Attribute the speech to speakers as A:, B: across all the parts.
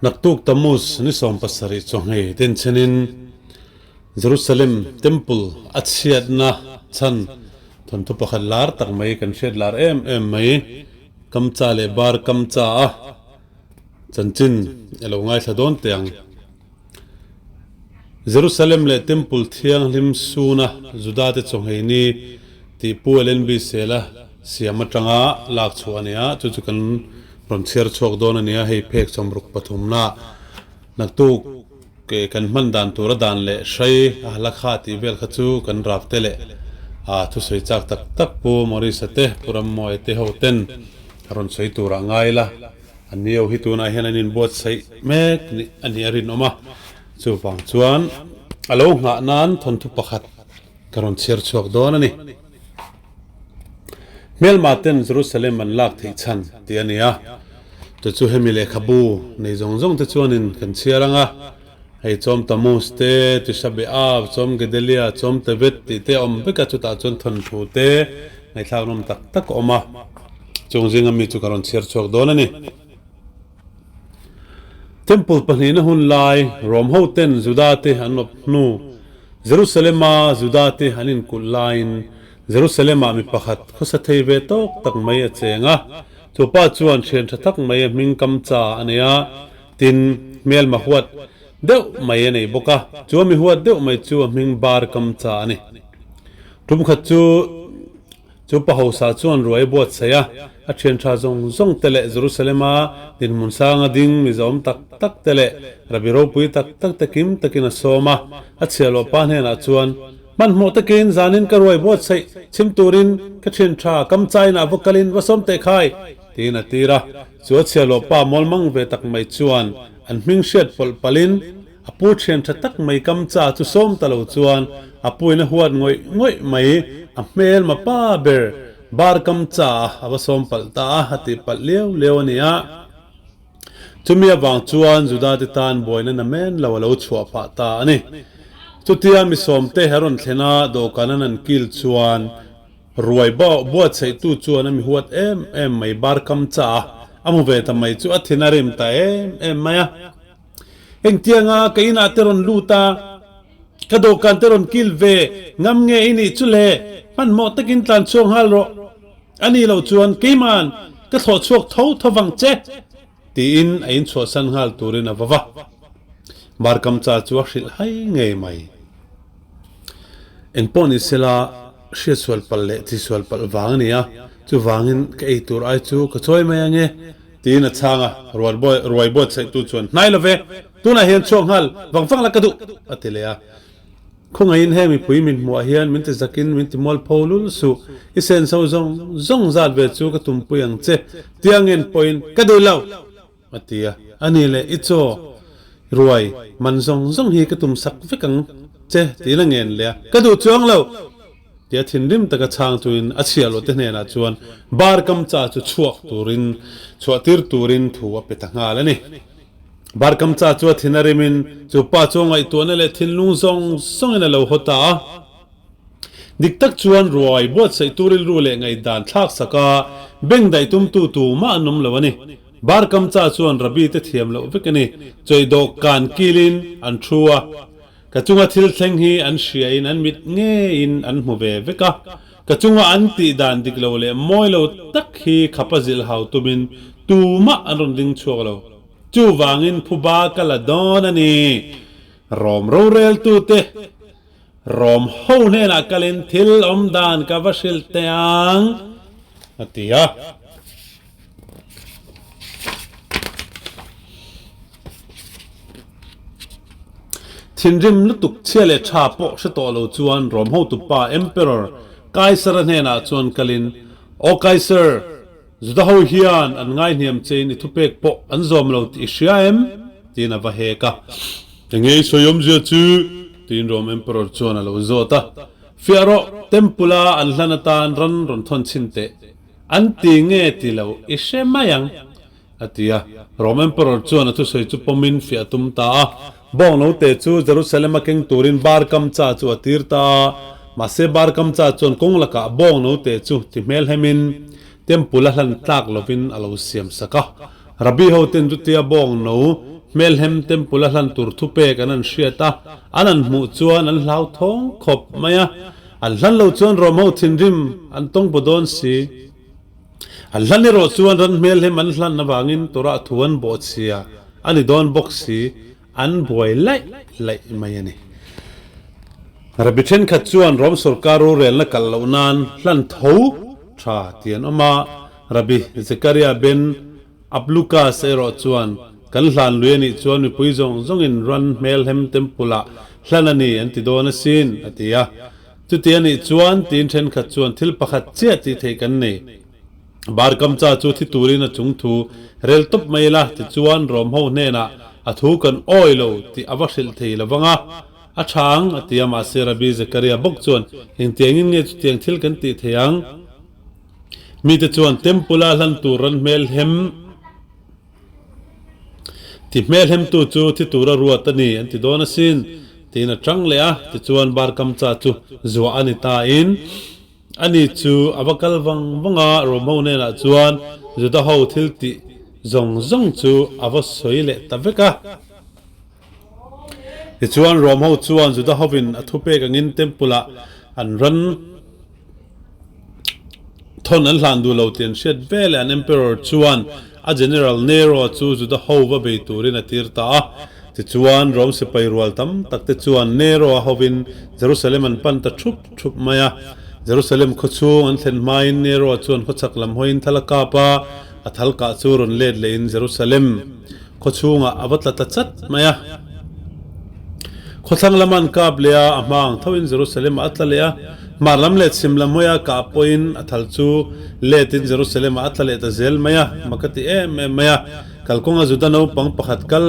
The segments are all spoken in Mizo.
A: Naktuk Tammuz ni 17 chawhngei denchhenin Jerusalem Temple a chhiatna chhan thawnthu pakhat lar tak mai kan hriat lar em em mai Kamcha leh Bar Kamcha a chanchin i lo ngaithla dawn teh ang. Jerusalem leh Temple thianghlim suna Judate chawhngei ni tih Pu LNB Sela siam atanga lak chhuah a ni a, chu chu kan rawn chhiar chhuak dawn a ni a, hei phek sawmruk pathumna naktuk kan hman dan tura dan leh hrai a hala kha tih vel kha chu kan rap te leh a thusawi chak tak tak Pu Maurice-a te, Pu Rammuaia te ho ten a rawn sawi turah ngai la. An nio hi tunah hian an inbuatsaih mek a nih a rinawm a, chuvang chuan a lo nghah nan thawnthu pakhat ka rawn chhiar chhuak dawn a ni. Hmelma ten Jerusalem an lak theih chhan tih a ni a, chu chu hemi lehkhabu nei zawng zawng te chuanin kan chhiar ang a, hei Chawm Tammuz te, Tisha B'Av, Chawm Gedalia, Chawm Tevet tih te a awm vek a, chutah chuan thawnthu te ngaihthlak nawm tak tak a awm a. Chung zinga mi chu ka rawn chhiar chhuak dawn a ni. Temple pahnihna hun lai Rom hoten Juda-te an awp hnu, Jerusalem-a Juda-te an inkulh laiin Jerusalem-ah mi pakhat khawsa thei ve tawk tak mai a cheng a. Chu pa chuan thian tha tak mai a hming kam cha a nei a, tin, hmelma huat deuh mai a nei bawk a. Chu a mi huat deuh mai chu a hming bar kam cha a ni. Tum khat chu. Chu pa hausa chuan ruai a buatsaih a, a thian tha zawng zawng te leh Jerusalem-a dinhmun sanga ding mizawm tak tak te leh Rabbi ropui tak tak te kim takin a sawm a. A chhiahhlawh pa hnenah chuan, Hmanhmawh takin zanin ka ruai buatsaih chhim turin ka thian tha kam chainah va kalin va sawm teh khai, tiin a tir a. Chu a chhiahhlawh pa mawlmang ve tak mai chuan an hming hriat pawlh palhin, A pu thian tha tak mai kam cha chu sawm ta lo chuan a puin a huat ngawih ngawih mai, a hmel ma pa ber bar kam cha a va sawm palh ta a, a tih palh liau liau a ni a. Chumi avang chuan Juda te tan buaina na men lo a lo chhuah phah ta a ni. Chutia mi sawmte he rawn thlen a dawhkan an an kil chuan ruai buatsaihtu chuan a mi huat em em mai bar kam cha a hmu ve ta mai chu a thin a rim ta em em mai a. Engtianga ka inah te rawn lut a, ka dawhkan te rawn kil ve ngam nge i nih chu le? Hmanhmawh takin tlan chhuak nghal rawh. A nih loh chuan keima'n ka thlawh chhuak tho tho vang che, tiin a inchhuahsan nghal turin a va va. Barkamcha chu a hrilh hai ngei mai. Engpawh ni sela hriatsual palh leh thisual palh vang a ni a, chuvangin ka ei tur ai chu ka chawi mai ange. Tiin a chhang a, ruai buatsaihtu chuan, Hnai lo ve, tunah hian chhuak nghal vang vang la ka duh, a ti leh a. Khawngaihin heng mipui min hmuah hian min ti zakin min ti mualpho lul suh, i senso zawng zawng zat ve chu ka tumpui ang che, tia ngen pawhin ka duh lo, a ti a. A ni leh, i chaw, ruai, man zawng zawng hi ka tumsak vek ang che, tiin a ngen leh a, ka duh chuang lo. Tia thinrim taka chhang chuin a chhiahloh te hnenah chuan bar kam cha chu chhuak turin chhuah tir turin thu a pe ta nghal a ni. Bar kam cha chu a thin a rimin chu pa chu a ngaihtuahna leh thinlung zawng zawngin a lo haw ta a. Dik tak chuan ruai buatsaih tu rilru leh ngaihdan thlak saka beng daih tumtu tumah an awm lo a ni. Bar kam cha chuan Rabbi te thiam loh vek a ni. Chawih kan kilin an thu a. Ka chunga thil thleng hi an hriain an mit ngeiin an hmu ve vek a, ka chunga an tih dan dik lo leh mawi lo tak hi khapa zilh hau tumin tumah an rawn ding chhuak lo. Chuvangin phuba ka la dawn a ni. Rom roreltute Rom ho hnenah kalin thil awm dan ka va hrilh teh ang, a ti a. Thinrim lutuk chhia leh tha pawh hre tawh lo chuan Rom hotupa Emperor Kaisara hnenah chuan kalin, Aw Kaiser, Juda ho hian an ngaihniam chein i thupek pawh an zawm lo tih i hria em? tiin a va hek a. Enge i sawi awmzia chu? tiin Rom Emperor chuan a lo zawt a. Fiah rawh, Temple-a an hlan atan ran rawn thawn chhin teh. An ti nge ti lo i hre mai ang, a ti a. Rom Emperor chuan a thusawi chu pawmin fiah a tum ta a. Bawng note chu Jerusalem a keng turin bar kam cha chu a tir ta a. Mahse bar kam cha chuan kawng lakah bawng note chu ti hmel hemin Temple a hlan tlak lovin a lo siam sak a. Rabbi hoten chutia bawng no Hmelhem Temple-a hlan tur thupek an an hriat a, an an hmuh chuan an hlauthawng khawp mai a. An hlan lo chuan Rom ho thinrim an tawng paw dawn si. An hlan erawh chuan ran hmelhem an hlan avangin Torah thu an bawhchhia a ni dawn bawk si. An buai laih laih mai a ni. Rabbi thenkhat chuan Rom sorkar rorelna kalh loh nan hlan tho tha tih an awm a, Rabbi Zekaria ben Ablukas erawh chuan kan hlan lui a nih chuan mipui zawng zawngin ran hmelhem temple-ah hlan a ni an ti dawn asin, a ti a. Chuti a nih chuan tiin thenkhat chuan thil pakhat chiah tih theih kan nei. Barkamcha chu thi turin a chung thu rel tawp mai ila tichuan Rom ho hnenah a thu kan awi lo tih a va hrilh thei lo vang a, a tha ang a ti a mahse Rabbi Zekaria bawk chuan engtiangin nge chutiang thil kan tih thei ang? Mite chuan Temple-a hlan tur ran hmel hem Ti hmelhemtu chu thi tura ruat a ni an ti dawn asin tiin a chang leh a, tichuan Barkamcha chu zuah a ni ta in Ani chu a va kal vang vang a, Rom ho hnenah chuan Juda ho thil tih zawng zawng chu a va sawi leh ta vek a. Tichuan Rom ho chuan Juda hovin a thupek angin Temple-ah an ran thawn an hlan duh lo tih an hriat veleh an Emperor chuan a General Nero chu Juda ho va bei turin a tir ta a. Tichuan Rom sipai rual tam tak te chuan Nero a hovin Jerusalem an pan ta thup thup mai a. Jerusalem khawchhung an thlen hmain Nero chuan khawchhak lam hawiin thal a kap a, a thal kah chu rawn let lehin Jerusalem khawchhungah a va tla ta chat mai a. Khawthlang lama an kap leh a, a hma ang thoin Jerusalem-ah a tla leh a. Hmar lam leh chhim lam hawia kah pawhin a thal chu letin Jerusalem-ah a tla leh ta zel mai a, mak a ti em em mai a. Kalkawnga Juda naupang pakhat kal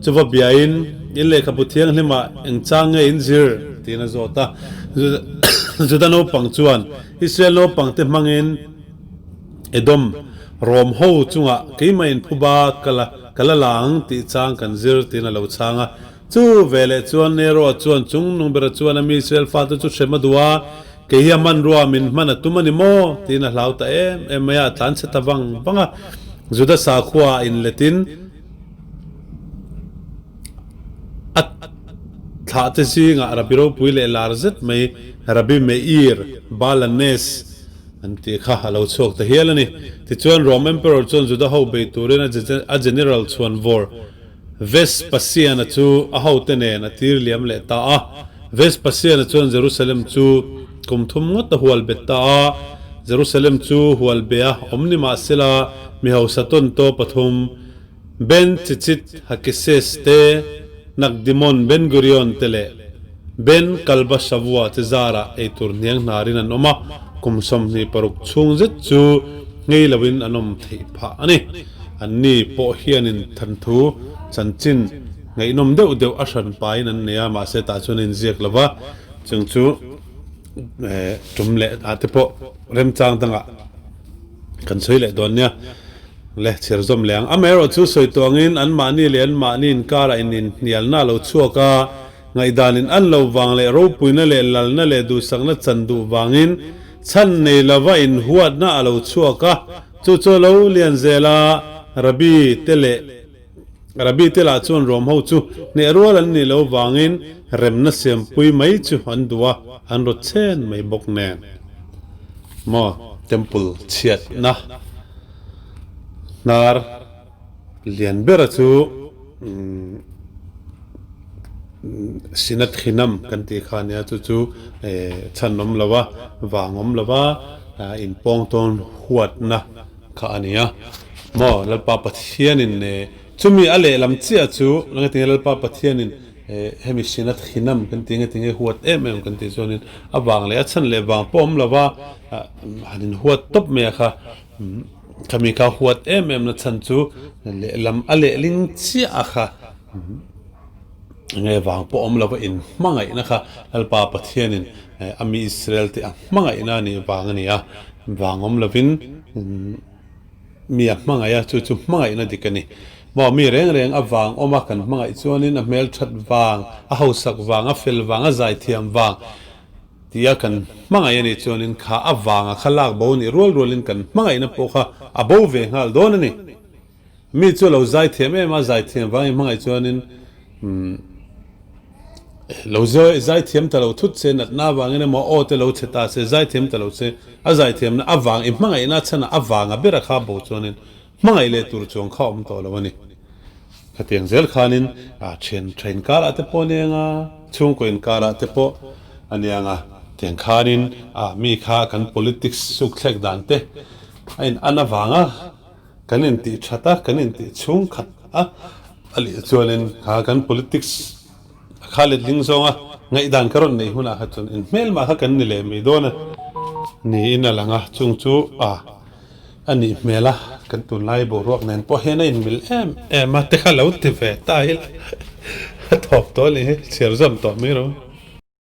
A: chu va biain, In lehkhabu thianghlimah eng chang nge in zir? tiin a zawt a. Juda naupang chuan, Israel naupangte hmangin Edom, Rom ho chungah keimah in phuba ka la ka la la ang tih chang kan zir tiin a lo chhang a. Chu veleh chuan Nero-a chuan chung nung bera chuan a mi Israel fate chu hrem a duh a, Kei hi a hmanrua min hman a tum a ni maw? tiin a hlau ta em em mai a, a tlan chhe ta vang vang a. Juda sakhua ah inletin a thlah te zingah Rabbi ropui leh lar zet mai Rabbi Meir Balanes an tih kha a lo chhuak ta hial a ni. Tichuan Rome Emperor chuan Juda ho bei turin a general chhuanvawr Vespasian-a chu a hote nen a tir liam leh ta a. Vespasian-a chuan Jerusalem chu kum thum ngawt a hual bet ta a. Jerusalem chu hual be a awm ni mah sela mi hausa tawntaw pathum, Ben Chichit Hakises te, Nakdimon Ben Gurion te leh Ben Kalba Shavua te zarah eitur hniang hnarin an awm a, kum 26 chhung zet chu nghei loin an awm theih phah a ni. Anni pawh hianin thanthu chanchin ngaihnawm deuh deuh a hran pain an nei a, mahse tah chuan a inziak lo va, chung chu tum leh ah te pawh remchang dangah kan sawi leh dawn nia. Le chhiar zawm leh ang. Amaherawhchu sawi tawh angin anmahni leh anmahni inkarah ininhnialna a lo chhuak a, ngaihdanin an lo vang leh ropuina leh lalna leh duhsakna chan duh vangin chhan nei lova inhuatna a lo chhuak a, Chu chu a lo lian zel a, Rabbi te leh Rabbi te lah chuan Rom ho chu hneh rual an nih loh vangin remna siampui mai chu an duh a, an rawt chen mai bawk nen. Maw Temple chhiatna hnar lian bera chu Sinat Khinam kan tih kha ania, chu chu chhan awm lo a, vang awm lo a, inpawng tawn huatna kha a ni a. Maw Lalpa Pathianin chumi a lehlam chiah chu ngatinge Lalpa Pathianin hemi Sinat Khinam kan tih ngatinge huat em em kan tih chuanin a vang leh a chhan leh vang pawh awm lo a, han inhuat tawp mai a kha. Khami kha huat em em na chhan chu lehlam a lehling chiah a kha nge vang pawh awm lova in hmangaihna kha Lalpa Pathianin a mi Israel te a hmangaihna a nih vang a ni a, vang awm lovin mi a hmangaih a, chu chu hmangaihna dik a ni. Maw mi reng reng a vang awm a kan hmangaih chuanin a hmelthat vang, a hausak vang, a fel vang, a zaithiam vang, Tia kan hmangaih a nih chuanin kha a vanga kha lak bo nih rual rualin kan hmangaihna pawh kha a bo ve nghal dawn a ni. Mi chu a lo zaithiam em a, zaithiam vang i hmangaih chuanin lo zaithiam ta lo thut se, natna avangin emaw aw te lo chhe ta se, zaithiam ta lo se, a zaithiamna avang i hmangaihna chhanah avanga bera kha bo chuanin hmangaih leh tur chuang kha awm tawh lo a ni. Khatiang zel khanin a thian tha inkarah te pawh a ni ang a, chhungkaw inkarah te pawh a ni ang a, tiang khanin a mi kha kan politics sukthlek dan te a in an avanga kan intih that a, kan intih chhungkhat a, a leh chuanin kha kan politics a kha letling zawnga ngaihdan ka rawn neih hunah kha chuan inhmelmah kha kan ni leh mai dawn a niin a lang a, chung chu a. A nih hmel a, kan tunlai boruak nen pawh hian a inmil em em a, te kha lo ti ve ta ila a thawk tawh a nih hi, chhiar zawm tawh mai ro.